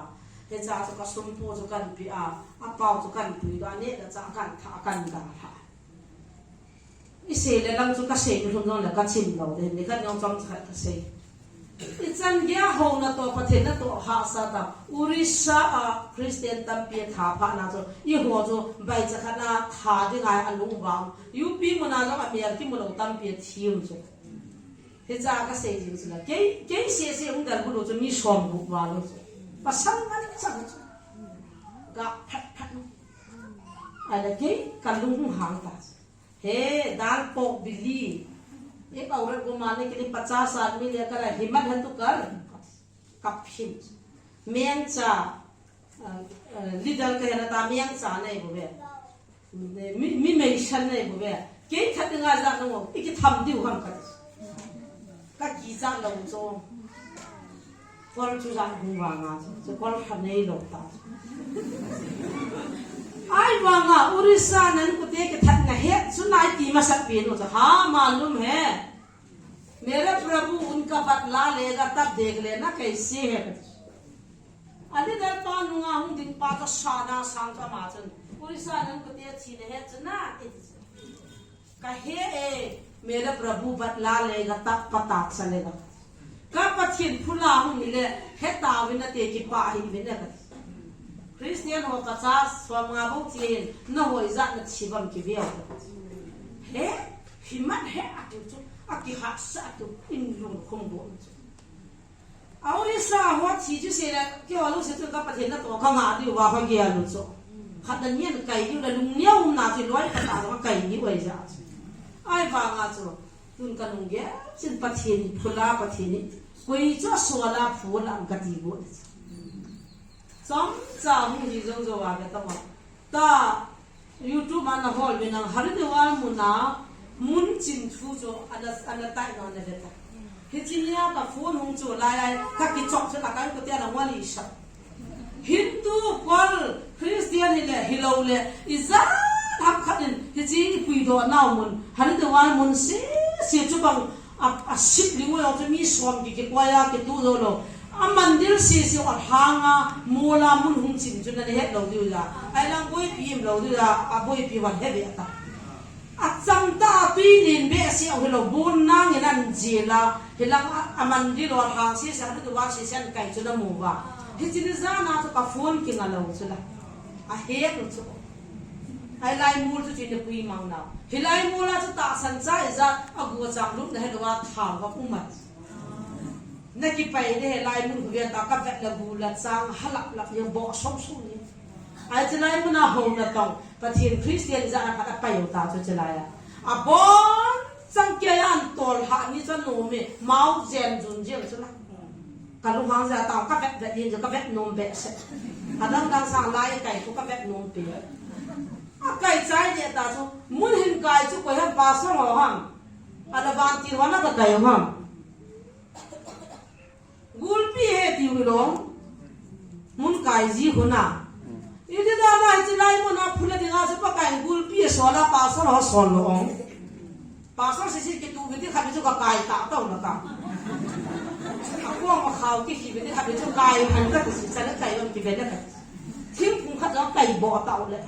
He cha chu ka sum po chu kan pi a, a pau chu kan pui ba ne la cha kan tha kan da ha. I sei le lang chu ka sei lhun jong le ka chim lou de, ni ka jong chom khat ka sei. I chan gei a ho natoh, Pathen natoh hahsa ta. Orissa a Christian tampi a tha pha na chu, i ho chu bai cha khat na tha ding a a lung vang. U P mun a jong a mial kimu lou tampi a thim chu. Hicha ka sei jing chu la. Kei, kei sei sei hung dal bu lou chu mi som bu va lou chu. Pasal ngan cha chu. Ga phat phat nu. Ahi la kei ka lung hang ta. He, dal pork belly. Ek aurat ko mane ke liye pachas aadmi lekar aaye, himmat hai to kar. Kaphin. Mengcha, ah, ah, leader ka hena ta mengcha nei bou ve. Mi, mi meisan nei bou ve. Kei khat nga ja no, iki tham diu ham kati. Ka kichat lou chu. Kol chu ja hung vang a chu, chu kol kha nei lou ta chu. Ahi vang a, Orissa nan kute kithat na het chu nai ti masat pi nu chu. Ha, malum hai. मेरे प्रभु उनका बदला लेगा, तब देख लेना कैसे है. Ali dal pa nunga hung ding pa ka sa na sang ka ma chun. Orissa nan kute thi na het chu na. Ka he e, मेरा प्रभु बदला लेगा, तब पता चलेगा. Ka Pathen phula hung hi le, he ta vin a te kipa hi vin a ka. Christian ho pachas som nga bou chin, na hoi jat na chi bam ki viau. He, himmat hai atu chu, a kihahsa atu, in lung khum bou chu. Orissa ho thi chu sei le, kei ho lou sei chu ka Pathen natoh ka ngah diu va ka gel u chu. Khat na nian kai diu le lung neo um na chu loi ka ta ka kai diu ahi ja chu. Ahi vang a chu, tun ka lung gel chin Pathen ni phula Pathen ni. Koi chu a suala phula ka ti bu. Chomcha hung hi jong jo va ka ta ma. Ta YouTube a na hol ve nang Haridwar mun a mun chim thu chu ana, ana tai no na ve ta. Hiche nia ka phone hung chu lai ai ka kichop chu la kan ko tia na wali sa. Hindu kol Christian hi le hi lou le i ja ham khat in hiche i puidoh nau mun Haridwar mun se se chu bang A, a sip ling u jong chu mi som ki, kikoi a kitu jou lou. A mandir sisi a lhang a, mol a mun hung chim chu na het lou diu ja. Ahi lang boipi um lou diu ja, a boipi val he be ta. A chang ta a tui nin behseh u hilou, bun nang in an jil a. Hilang a, a mandir a lhang sisi a, tu va sisi an kai chu na mu va. Hiche ni jan a chu ka phone kinga lou chu la. A het u chu. Ahi lai mol chu chu na pui mang nau. Hilai mol a chu tahsan cha ijat a gu chang lut na he lou a thao va um a. Na kipai de hilai mol khu via ta ka vet la gu la chang ha lap lap yang bo som som ni. Ahi chu lai mun a ho na tong. Pathen Christian ijat a khat a pai u ta chu chu lai a. A bon chang kia an tol ha ni cha no me mau jen jun jen chu na. Ka lunghang ja tao, ka vet vet hin, ka vet nom behseh. Adang dang sang lai kai ko ka vet nom pi. A kai chai de ta chu, mun hin kai chu koi ham, pastor ho ham. Ala ban ti ho na ka kai ham. Gulpi he ti u lo. Mun kai ji ho na. Iti da da hiche lai mun a phula dinga chu Pakai in gulpi asol a pastor ho sol lou ong. Pastor sisi kitu viti khat chu ka kai ta tau na ka. Akong ma khao ki khi viti khat chu kai han ka si sa le kai on ki ve na ka. Thingphung khat jong kai bo tau le.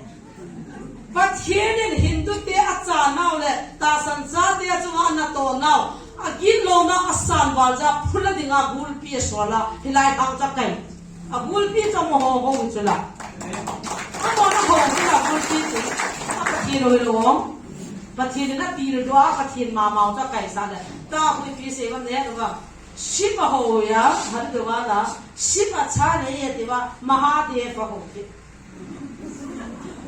Pathen in Hindu te acha nau le tahsan cha te achunga natoh nau, agin lou nau asan val ja phula dinga gulpi asol a hilai hang cha kai. A gulpi chu amaho ho hi chu la. Amaho na ho hi la gulpi chu. A Pathen ho hi lo. Pathen in apildoh a, Pathen mama u chu akai sa le. Ta hui pi se va ne va. Shiv a ho ya, han de va la. Shiv a cha ne ye de va, Mahadev a ho ki.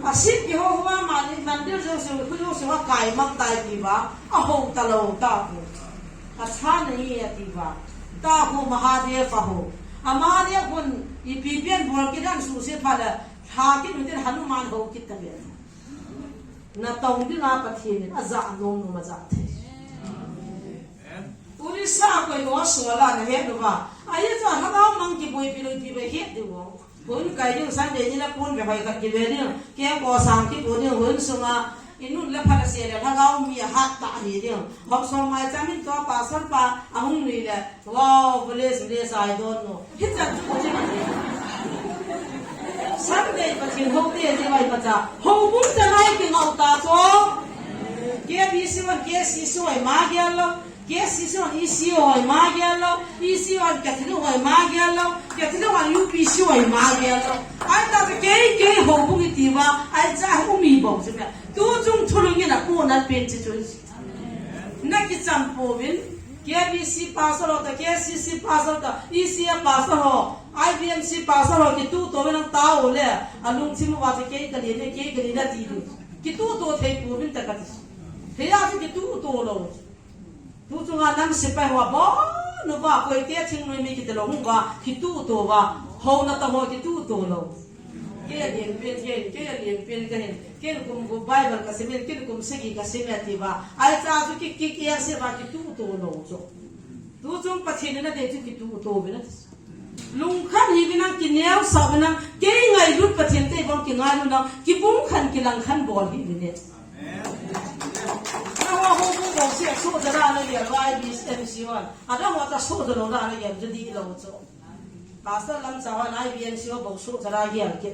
A Shiv ki ho va ma ni mandir jo se, khu jo se va kai mang tai ti va. A ho ta lo ta ho. A cha nahi ati va. Ta ho Mahadev a ho. A Mahadev hon ipi pian bol kit dan suse pha le. Lha kit u tin Hanuman ho kit ta ve. Natong dinga Pathen in aja nom nom aja thei. Puri sa koi ho sola na het uva. Ahi cha lhagao mang kiboipi loipi ba het diu. Hun kai ding Sunday ni la pon ve hoi khat kive ding. Ke ko sang kipo ding hun sunga. Inun la phala se le lhagao mi a hat ta hi ding. Hok song mai chamin to pastor pa ahung nui le. Wow, bless, bless, I don't know. Hichan chu ko chi ma ni. Sunday Pathen hou te je vai pa cha. Hou bung cha lai ki ngau ta cho. K B C hon K C C hoi ma gel lo. K C C hon E C hoi ma gel lo. E C hon Catholic hoi ma gel lo. Catholic hon U P C hoi ma gel lo. Ai ta cha kei kei hou bung i ti va. Ai cha hou mi bong se me. Tu chung thulung in a ko nan pen chi chu. Na kicham pouvin, K B C pastor ho ta, K C C pastor ta, E C A pastor ho, I B M C pastor ho, kituto uvin nang tao le, alungthim uva chu kei ka lien e, kei ka lien e ti ding. Kituto thei pouvin ta kati. Thei a chu kituto lou. Tu chunga nang sepai ho abon uva, koite thingnoi mi kiti lou hung uva, kituto uva, houna ta ho kituto lou. Kei a lien pen hin, kei a lien pen ka hin, kei kum kum Bible ka sim in, kei kum sagi ka sim e ti uva. Ai cha chu ki, ki, ki a se uva kituto lou chu. Tu chung Pathen in a dei chu kituto uvin a ti. Lungkhat hih uvin nang kineosah uvin nang, kei ngailut Pathen te bang kingailut nang, kibung khan kilang khan bol hih uvin e. Amen. Na ho ho bung bol se, so jara na gel, I B S M C one. Ada ho ta so jara na gel, jadi lou chu. Pastor Lamcha hon I B M C ho bou so jara gel ke.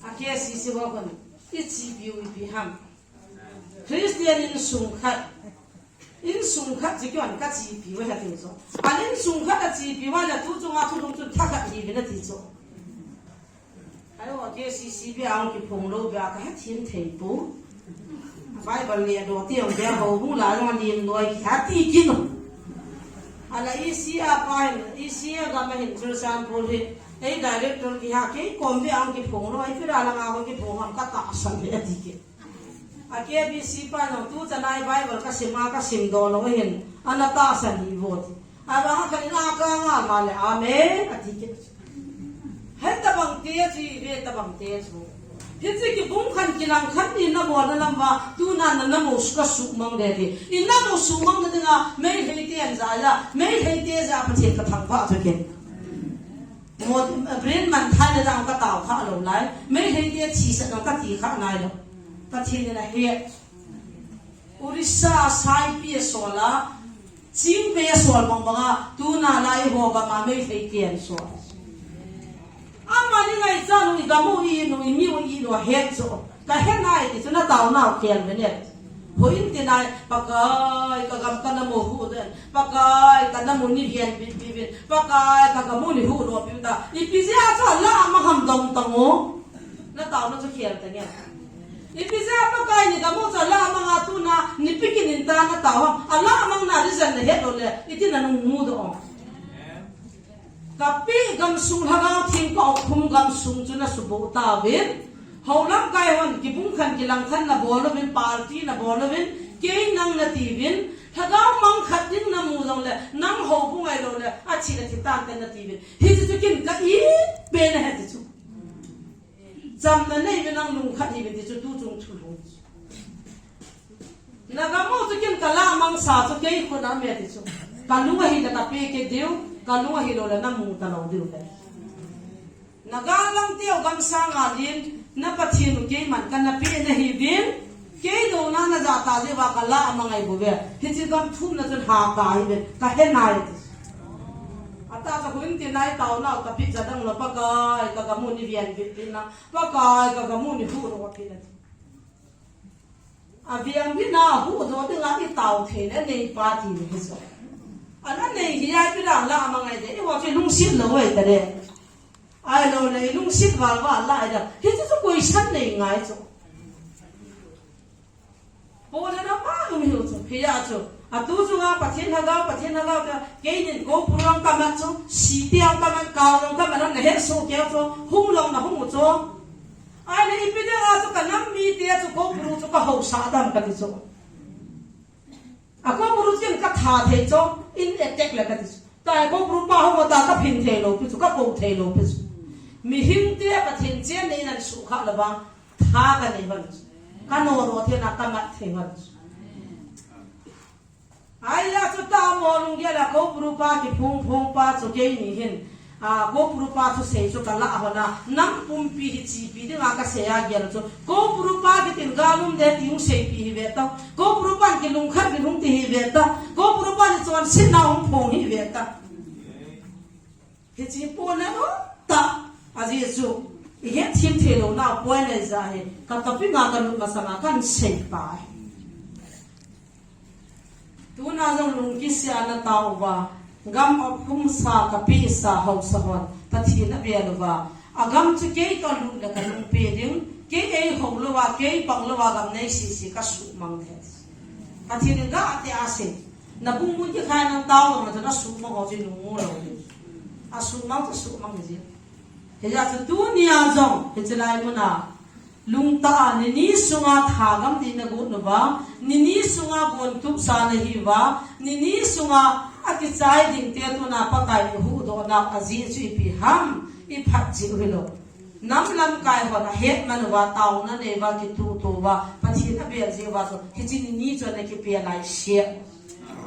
A K C C ho kon. I chi piu i pi ham. Christian insung khat. Insung khat chi kyon ka chi piu ha tin so. An insung khat a chi piu la tu chunga thulung chun tha khat hi ve na ti so. Ai, o K C C bia ang kiphong lou bia ka hethem thei pou. Bible le do ti ang bia ho bung la jong lim noi ka ti kin. Ala E C A pa hin, E C A gam hin Churachandpur hi. Ei director kiha kei kom bia ang kiphong lou, ai pira la nga ho kiphong ham ka tahsan le ti ke. A K B C pa jong tu chan a Bible ka sim a ka sim do lou hin. Ana tahsan hi vo ti. Abang a khan in a ka nga ma le, amen, a ti ke. He tabang te chu, ve tabang te chu. Hiche kibung khan kilang khan ni na bol na lam uva, tuna na na mo su ka sumang de ti. I na mo sumang na dinga, Meitei te an ja ja, Meitei te ja Pathen ka thangvah chu ke. Mo, brain man thai na dang ka tao kha lou lai. Meitei te thi sa dang ka ti kha nai lou. Pathen in a he. Orissa a Saipi a sol a, Chingpei a sol bang banga, tuna la eiho gam a Meitei te an sol. Amani ngaichat u, i gam u, i in u, i mi u, i in u ahet chu. Ka he nai ti chu na taona u kel ve ne. Hoi in ti nai, Pakai ka gam ka na mo hu den. Pakai ka na mo ni vian bi bi vin. Pakai ka gam u ni hu lo pi ta. Ipi jeh chu la ma ham dong tang u. Na taona chu khel ta nge. Ipi jeh a Pakai ni gam u chu la mang a tuna, ni pikin in ta na tao ham. A la mang na reason na het lou le, iti na nung mu doh. Ka pi gamsung lhagao theng ka op khum gamsung chu na suboh tauvin. Hou lamkai hon, kibung khan, kilang khan na bol uvin, party na bol uvin, kei nang na tiuvin. Lhagao mang khat ding na mu jong le, nang hou bu ngai lou le, a thi na thi tan te na tiuvin. Hichu chu kin ka ipe na he ti chu. Chamna nei ve nang lungkhat hi ve ti chu tu chung thu lung. Na gam u chu kin ka la mang sa chu kei khut a me ti chu. Ka lung ahi le ka pe ke diu, ka lung ahi lou le na mu ta lou diu le. Na gal lang teu gam sang a lin, na Pathen u keiman ka na pe na hi vin. Kei douna na ja ta diu va ka la mang ai bu ve. Hiche gam thum na chun ha ka hi ve, ka he nai ti. Ata cha hun ti nai tao nau ka pi ja dang lo Pakai ka gam u ni vian vi pi na. Pakai ka gam u ni hu ro pi na. A viang vi na hu ro ti nga i tao thei le nei pa ti ni hi so. Ana nei hi ai pi dang la mang ai de, i ho chi lungsit lou ai ta de. Ai lou le lungsit val val la ai da. Hichu chu question nei ngai chu. Pole na pa lung hiu chu, hiya chu. A tu chu nga Pathen lhagao, Pathen lhagao ta, keinin ko purang ka mat chu, si tiang ka mat, kau rang ka mat, na het so keu chu, hung long na hung u chu. Ai le ipi dia nga chu ka nam mi te chu ko puru chu ka hou sa dam ka ti chu. A ko puru chu ka tha thei chu, in attack le ka ti chu. Tai ko puru pa hung ta ka phin thei lou pi chu, ka ko thei lou pi chu. Mihing te Pathen chen nei nan su kha la bang, tha ka nei ban chu. Ka no ro thei na ka mat thei ngan. Ai ya chu ta mo lung ya la ko puru pa ki phung phung pa chu kei ni hin. A ko puru pa chu sei chu ka la ho na. Nam pumpi hi chi pi ding a ka sei a gel chu. Ko puru pa ki tin ga lum de ti hung sei pi hi ve ta. Ko puru pa ki lung khat ki hung ti hi ve ta. Ko puru pa ni chuan sin na hung phong hi ve ta. Hichi pona no ta. A ji chu. I het thim thei lo na poi nei za hi. Ka topic nga ka lut masanga kan sei pa hi. Tuna jong lungkisiana tauva, gam a phumsa ka pisa hausa hon, Pathen a bel uva, a gam chu kei ka lut le ka lungpe ding, kei ei ho lova, kei pang lova gam nei sisi ka suhmang de. Pathen in ga ate a sei, na bung mun kikhai nang tau lo na chu na suhmang ho chu nung lo ding. A suhmang chu suhmang ji. Hijeh chun tunia jong, hichi lai muna, lungtah a, nini sunga thagam ding na got uva, nini sunga gon tup sa na hi uva, nini sunga akichai ding te tuna Pakai in huhdoh na a ji chu ipi ham, i phat ji u hilo. Nam lamkai hon a het man uva, tauna nei uva, kituhtuh uva, Pathen a bel ji uva chu, hichi nini chu na kipe lai sia.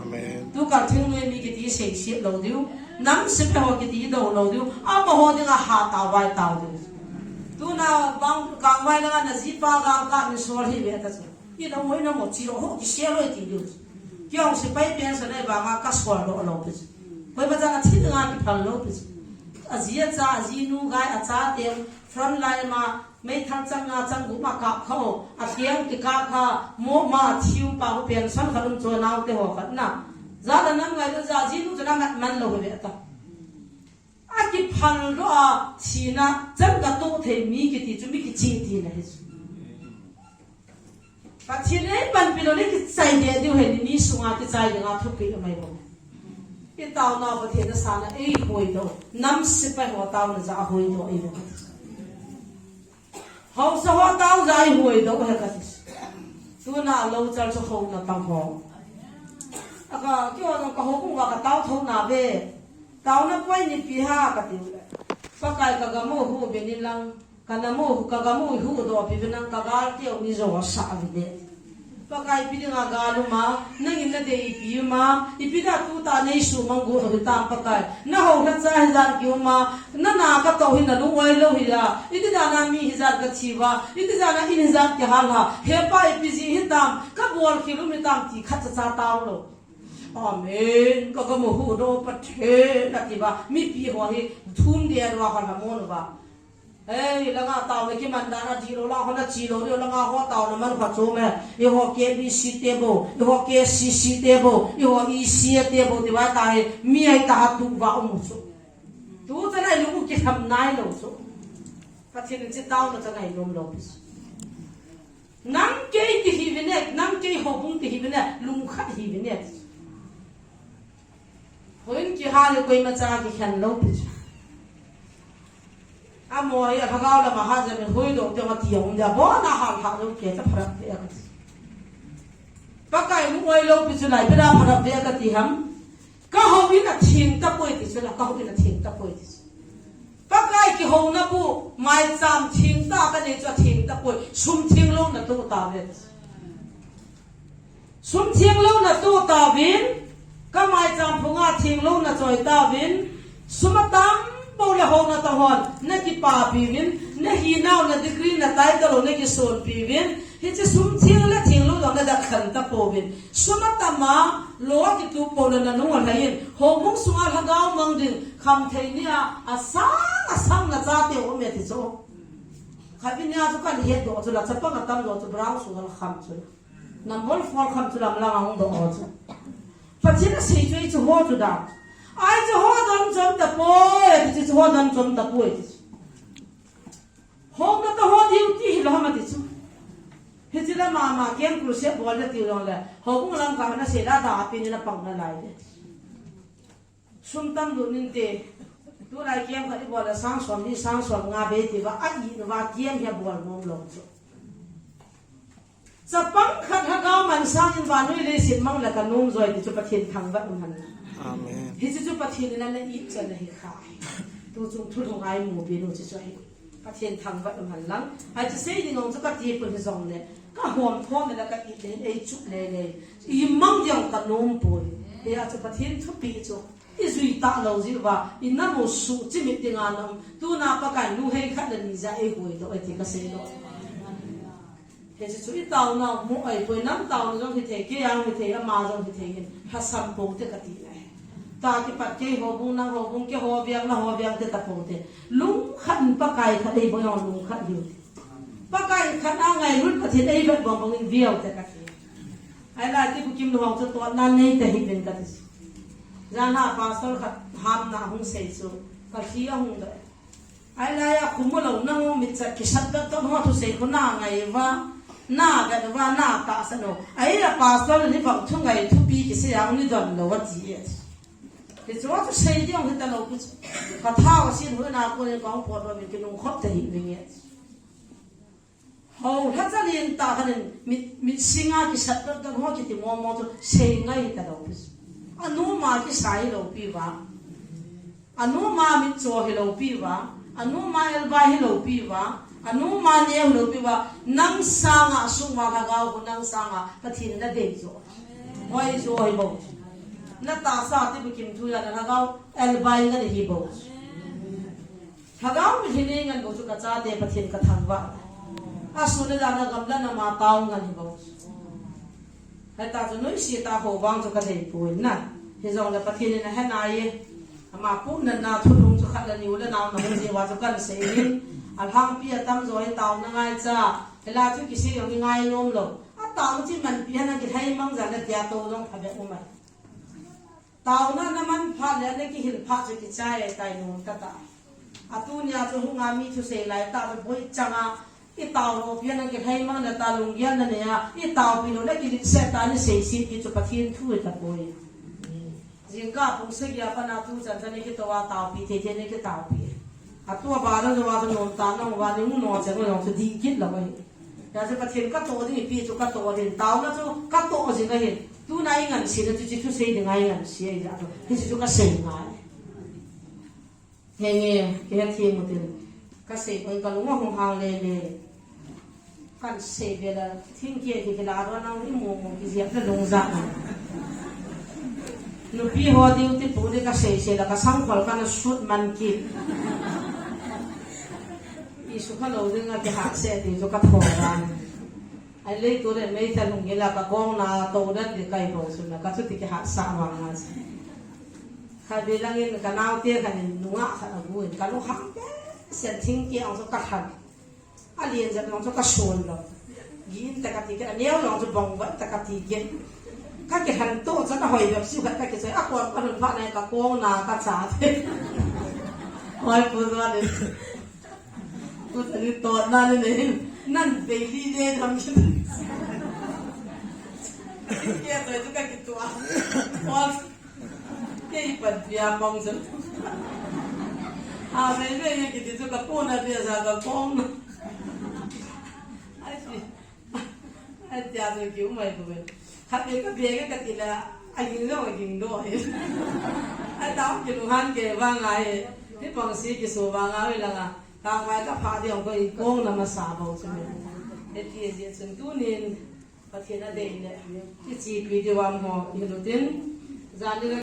Amen. Tu kal thingnoi mi kiti sei siat lo diu. Nam sepai ho kiti do lo diu. Amaho dinga ha tau vai tau diu. Tuna bang kang vai langa na jipa ga ka mi sol hi ve ta chu. I lo hoi na mo chi lo ho ki sia lo ti diu. Ki ong sepai pen sa nei banga ka sol lo lo pi chu. Hoi ba janga thi dinga ki phal lo pi chu. A ji a cha, a ji nu gai a cha te front line ma Meithal chang nga chang gup a kap kha o, a kiang kikap kha, mo ma thiu pa u pension khat um chu a naote ho khat na. Jat a nam ngai lo ja ji nu chu na mat man lo ve ta. A kiphal doh a thina chan ka toh thei mi kiti chu mi kiching tina hi chu. Pathen ei panpi lo le kichai de diu he ni, ni sunga kichai dinga thupeh amai bou. I tauna Pathen na sana ei hoi doh. Nam sepai ho tauna ja a hoi doh ei lo. Hausa ho tau ja i hoi doh he ka ti. Tuna lo chal chu houna tam ho. A ka kihou nang ka houbung uva ka tau tho na ve. Tauna poi ni pi ha ka ti le. Pakai ka gam u hu be ni lang. Ka nam u ka gam u huhdoh pi ve nang ka gal teu ni jo sa ve de. Pakai ipi dinga gal um a, nangin na dei ipi um a, ipi da tuta nei suhmang got u hitam Pakai. Na hou na cha hijat ki um a, na na ka to hi na lung oi lo hi a, iti dana mi hijat ka thi uva, iti dana in hijat ki hal ha, he pa ipi ji hitam, ka bol khel um hitam ti khat cha cha tau lo. Amen. Ka gam u huhdoh Pathen a ti uva, mipi ho hi thum dia uva hal ha mon uva. Hei, langa tauna kiman dan a dih lou lang hon a chi lou diu, langa ho tauna man kha chu me. Eiho K B C te bou, eiho K C C te bou, eiho E C A te bou, ti uva ta hi, mi ai ta ha tu uva um u chu. Tu chan a i lung u kitham nai lou chu. Pathen in chi tauna chan a i nom lou pi chu. Nang kei ti hi ve ne, nang kei houbung ti hi ve ne, lung khat hi ve ne. Houin kihal hi koima cha kikhen lou pi chu. Amaho hi a lhagao lama hat jeh in hoi doh teng a ti a um dia, bon a hal hah lou kei ta pharap ve ka ti. Pakai lung oi lou pi chu lai, ipi da pharap ve ka ti ham. Ka houin a theng tapoi ti chu la, ka houin a theng tapoi ti chu. Pakai kihouna bu, maicham theng ta ka nei chu a theng tapoi, sum theng lou na tu ta ve. Sum theng lou na tu tauvin, ka maicham phunga theng lou na choi tauvin, sum atam pou le houna ta hon, na kipapi uvin, na hinau, na degree, na title u, na kisonpi uvin, hiche sum theng le theng lou jong na dat khen tapouvin. Sum atam a, lo a kitup pou le na nung alhai in, houbung sunga lhagao mang ding, khamthei nia, asang, asang na chate um e ti chu. Khatvei nia chu kan het doh chu la, chapang atam doh chu brown sugar kham chu la. Number four kham chu lam lang a hung doh ho chu. Pathen a sei chu, chu ho chu dan. Ai chu ho don chom tapoi, ti chu ho don chom tapoi ti chu. Houna ta ho duty hi lou ham ti chu. Hichi la mama kem crusade bol le ti jong le. Houbung lam ka na sei la ta pi ni na pang na lai le. Sum tam lut nin te. Tulai kem khat i bol a sang som ni sang som nga be ti uva a i uva kem hi a bol nom lou chu. Chapang khat lhagao man sangin vannoi leiset mang le ka nom joi ti chu Pathen thangvah um hen lang. Amen. Hichu chu Pathen in ana it chan ahi kha. Tu chung thu lungai mu be nu chu chu ahi. Pathen thangvah um hen lang. Ai chu sei ding ong chu ka ti pun hi jong le. Ka hom thom le ka it le, ei chup le le. I mang diang ka nom poi. Hia chu Pathen thupeh chu. I jui ta lou jeh uva, i na mo su chi mi ti nga nom. Tuna Pakai nu hei khat le ni ja ei hoi lou, ei ti ka sei lou. Hiche chu i tauna mu ai poi, nang tauna jong hithei, kei a hithei, ama jong hithei hin. Lhasam pou te ka ti nai. Ta kipat kei houbung, nang houbung, kei ho veng, na ho veng te ta pou te. Lungkhat in Pakai khat ei boi ho lungkhat diu. Pakai khat a ngailut Pathen ei vet bang bang in viau te ka ti. Ahilai ti bukim nu hong chu totna nei te hi ven ka ti. Jan a pastor khat hamna hung sei chu. Ka thi a hung da. Ahilai a khum lou nang u mit chat kisat vet to ho thusei khu na ngai uva, na vet uva, na tahsan u. Ahilai a pastor ni bang thu ngai thupi kisei a ni don lou a ti e. Hichu thusei ding hita lou pi chu. Ka thau a sin hu na ko ni kong pot lou mi kinung khop te hi mi nge. Ho lhacha lien tah khat in mit, mit singa kisat vet vet ho kiti mo mo chu sei ngai hita lou pi chu. Anu ma kisai lou pi uva. Anu ma mitcho hi lou pi uva. Anu ma elbai hi lou pi uva. Anu ma neo hi lou pi uva. Nang sanga sung ma lhagao khu nang sanga Pathen na dei jo. Hoi jo hi bou. Na tahsa ti bukim thu ya na lhagao elbai na hi bou. Lhagao mi hi ni ngan bou chu ka chate Pathen ka thangvah. A sun le dan a gamla na ma tao ngan hi bou. Heta chu noise ta ho vang chu ka dei poi na. Hijongle Pathen in ahe nai e. Ama puna na thulhung chu khat le ni u le nau na hung jeh uva chu kan sei in. Alhangpi atam jo hi tauna ngaicha. Hila chu kisei jong hi ngai nom lou. Atauna chu manpi hana kilhai mang jan le tia to jong phabep um ai. Tauna na man phat le na kihil phat chu kichai tai nom tata. Atunia chu hunga mi thusei lai ta chu boi changa i tao lou pi a na kilhai mang le ta lunggel na nei a, i taopi lou le kilitset ta ni sei se ti chu Pathen thu hi tapoi. Jingkah pung sagi a pat na tu chan chan ni kitoh a taopi thei thei ni kitaopi. Atu a ba dang jong a chu nom ta nang uva ni mu no chen jong chu ding kit lou ahi. Hijeh a chu Pathen ka toh ding ipi chu ka toh ding, taona chu ka toh jing ahi. Tuna i ngansena chu hiche thusei dinga i nganse ahi jeh a chu hiche chu ka sei ngai. Henge, kihethem u tin. Ka sei poi ka lung ahung hang lele. Kan sei ve la, thingkeh kikila ro nang i mu mu kijep le lung ja na. Nupi ho duty pu di ka sei sei la ka sangkhol kana sut man kit. I sukha lou dinga kihahsel ti chu ka thou dan. Ahile tu le meithal hung hila ka kong na to dan di kai bou sun na ka chuti kihahsel vang a. Khatvei langin ka naote khat in nungah khat agu in ka lunghang behseh thingkeh ong chu ka khan. Alen jat jong chu ka son lou. Gin ta kati kit, aneo jong chu bong vat ta kati kit. Ka kikhen to chu ka hoi bep siu khat ka kichoi, akon ka lhun phat nai ka kong na ka cha the. Hoi pu jua de. Pu ta ni to na ni ne. Nan bei li le tham kit. Ke to chu ka kitua. Hoi. Kei pat pia pang chu. A, ve ve ye kiti chu ka pona pia sa ka kong. Ai ti. Ai tia chu ki umai ko ve. Khat ve ka ve ka ti la. A ging lo, a ging lo. Ai ta ki lu han ke vang ai. Ni pang si ki so vang ai la nga. Ta vai ka pha di ong ko i kong na ma sa bo chu. E ti ye chun tu nin. Pathen a dei le, i chipi di vang ho, i lutin, jan ni le